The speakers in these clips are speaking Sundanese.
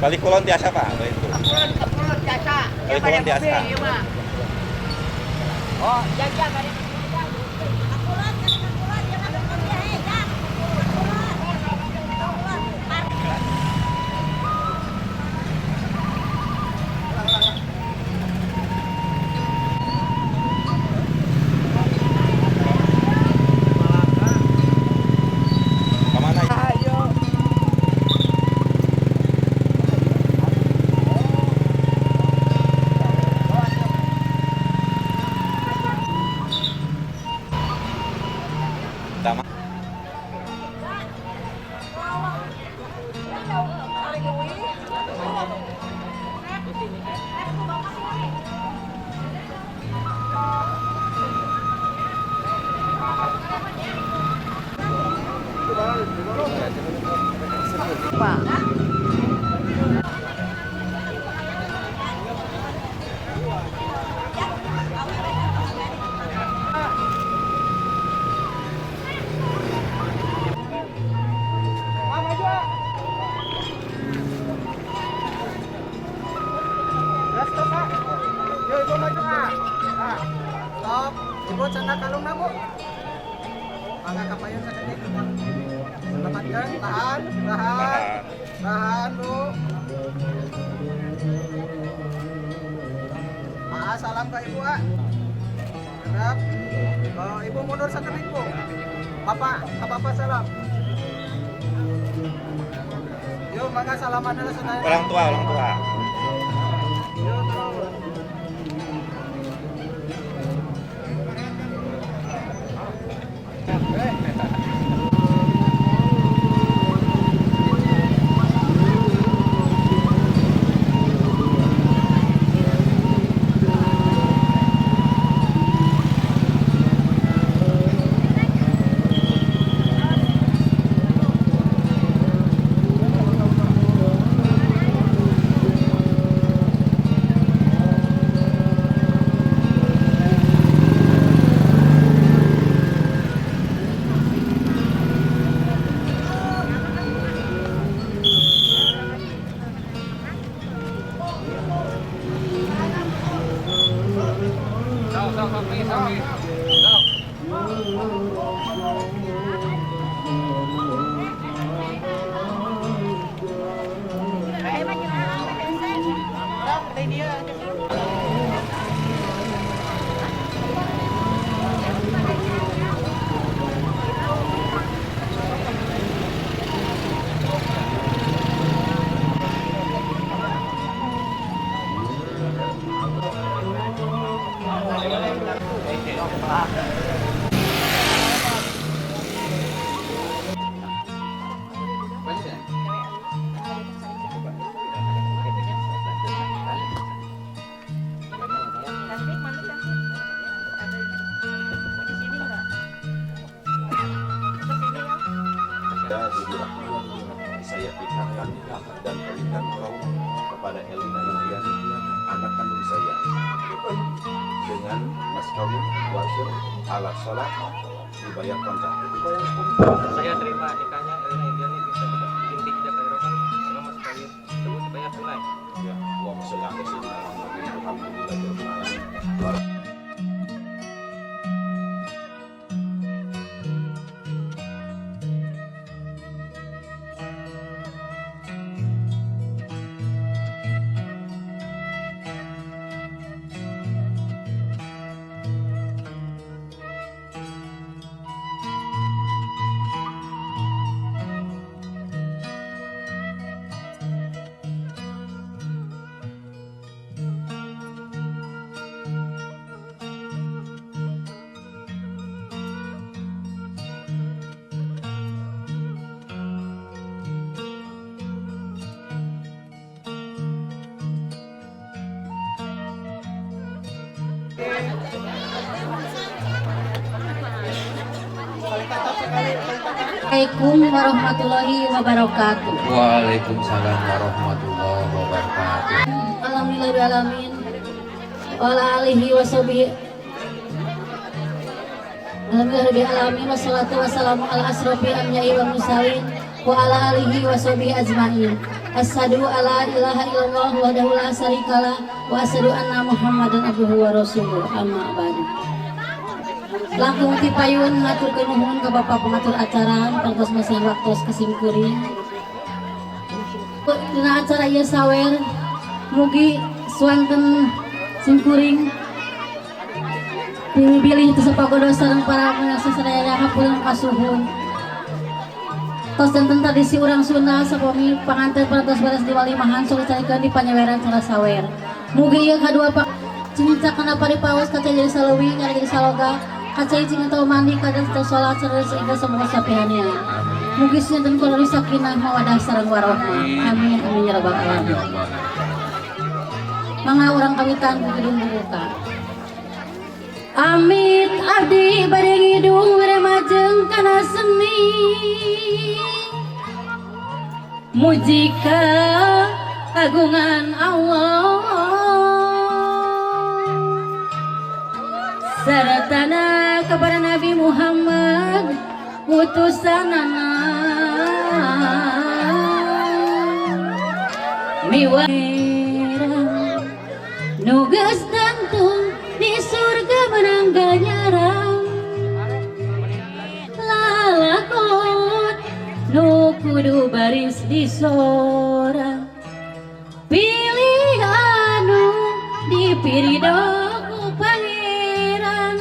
Balik kulon tiasa, Pak. Balik kulon. Kulon tiasa. Balik kulon tiasa. Oh, jaga balik. Kemana? Ayo. Tama. Pak. Yo, ibu maju ah. Ah. Stop. Ibu canda kalung na, Bu. Mangga kapayon sa kanya. Lepatkan, tahan, tahan. Tahan. Tahan, Bu. Ah, salam ke ibu, ah. Tetap. Oh, ibu mundur sakedik, Bu. Bapak, ke bapak salam. Yo, mangga salaman dulu sedaya. Orang tua, orang tua. Yo, terus. Cantik, mana cantik? Mau di sini nggak? Ke sini ya? Saya nikahkan dan kawinkan kau kepada Elina Indriani, anak kandung saya, dengan mas kawin wajib alat sholat dibayar kontak. Saya terima nikahnya Elina Indiani binti Ida Khairoman dengan mas kawin tersebut dibayar tunai. Ya, Allahumma sholli ala sayyidina Muhammadin alhamdulillahirabbil alamin. Assalamualaikum warahmatullahi wabarakatuh. Waalaikumsalam warahmatullahi wabarakatuh. Alhamdulillahirabbil alamin. Wa ala alihi washabihi. Alhamdulillahirabbil alamin wassalatu wassalamu ala asrofil anbiya'i wal mursalin wa ala alihi washabihi ajmain. Asyhadu alla ilaha illallah wahdahu la syarikalah wa asyhadu anna Muhammadan abduhu wa rasuluh, amma ba'du. Langkung ti payun ngaturkeun nuhun ka Bapak pengatur acara parantos masihan waktos ka simkuring. Dina acara ieu sawer mugi suanten simkuring pilih teu sapagodos sareng para pemirsa sadaya, hapunten kasuhun. Tos janten tradisi urang Sunda, sapami panganten parantos beres di walimahan sok dicarikeun di panyaweran cara sawer. Mugi ieu kadua pak cing kana paripaos kaca jadi saleuwi ngara jadi saloga, kaca cing teu mandi kadang teu salat sareng sehingga semoga sapihannya. Mugi sinten kula sakinah mawadah sareng warahmah. Amin amin ya rabbal alamin. Mangga urang kawitan ku kidung buka. Amit abdi bade ngidung bade majeng kana seni, muji agungan Allah sertana kepada Nabi Muhammad utusanana miwa nugas tentu di surga menang ganjaran lalakon nu kudu baris di sora, pilih anu dipirido ku pangeran,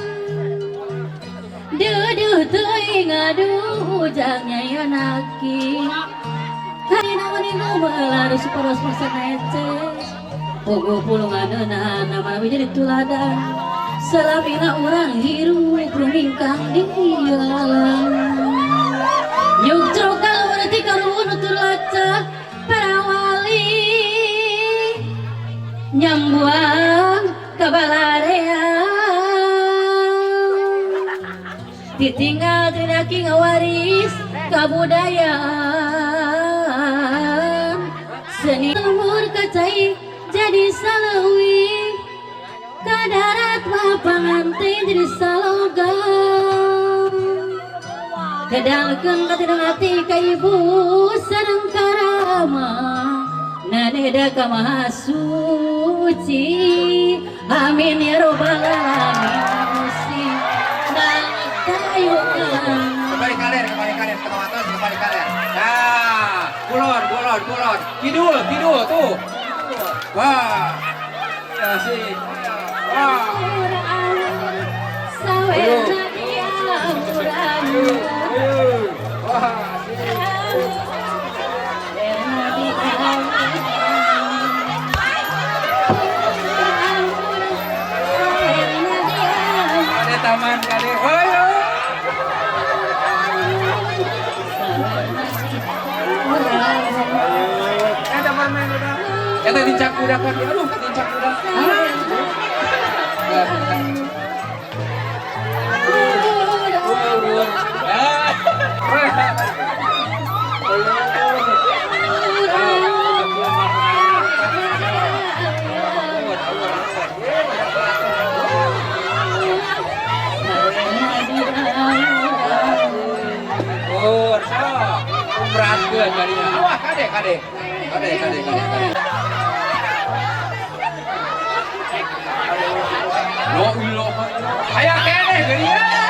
deudeuh teuing aduh ujang nyayanaki Harina meni melar supados masa eces Pogo pulungan nama jadi tuladan salamina urang hirup rumingkang di alam nyugcrok kaluhur ti karuhun nutur lacak para wali nyambuang kabalarea ditinggal tinaki ngawaris kabudayaan seni lembur kacai jadi salawi kadarat mah pangantin jadi salogam kedalkeun katineng ati ka ibu sareng karama naneda ka maha suci, amin ya robbal alamin. Kembali kaler, kembali kaler, ke atas, kembali kaler. Nah, kulon, kulon, kulon. Kidul, kidul tuh. Wah. Ya sih. Wah. Wah. Ada taman kali. Ayo. Eta tincak kuda kan, aduh tincak kuda. Beratkeun jadinya. Awah kade kade. Kade kade kade kade. Lo ilo. Aya keneh geuning.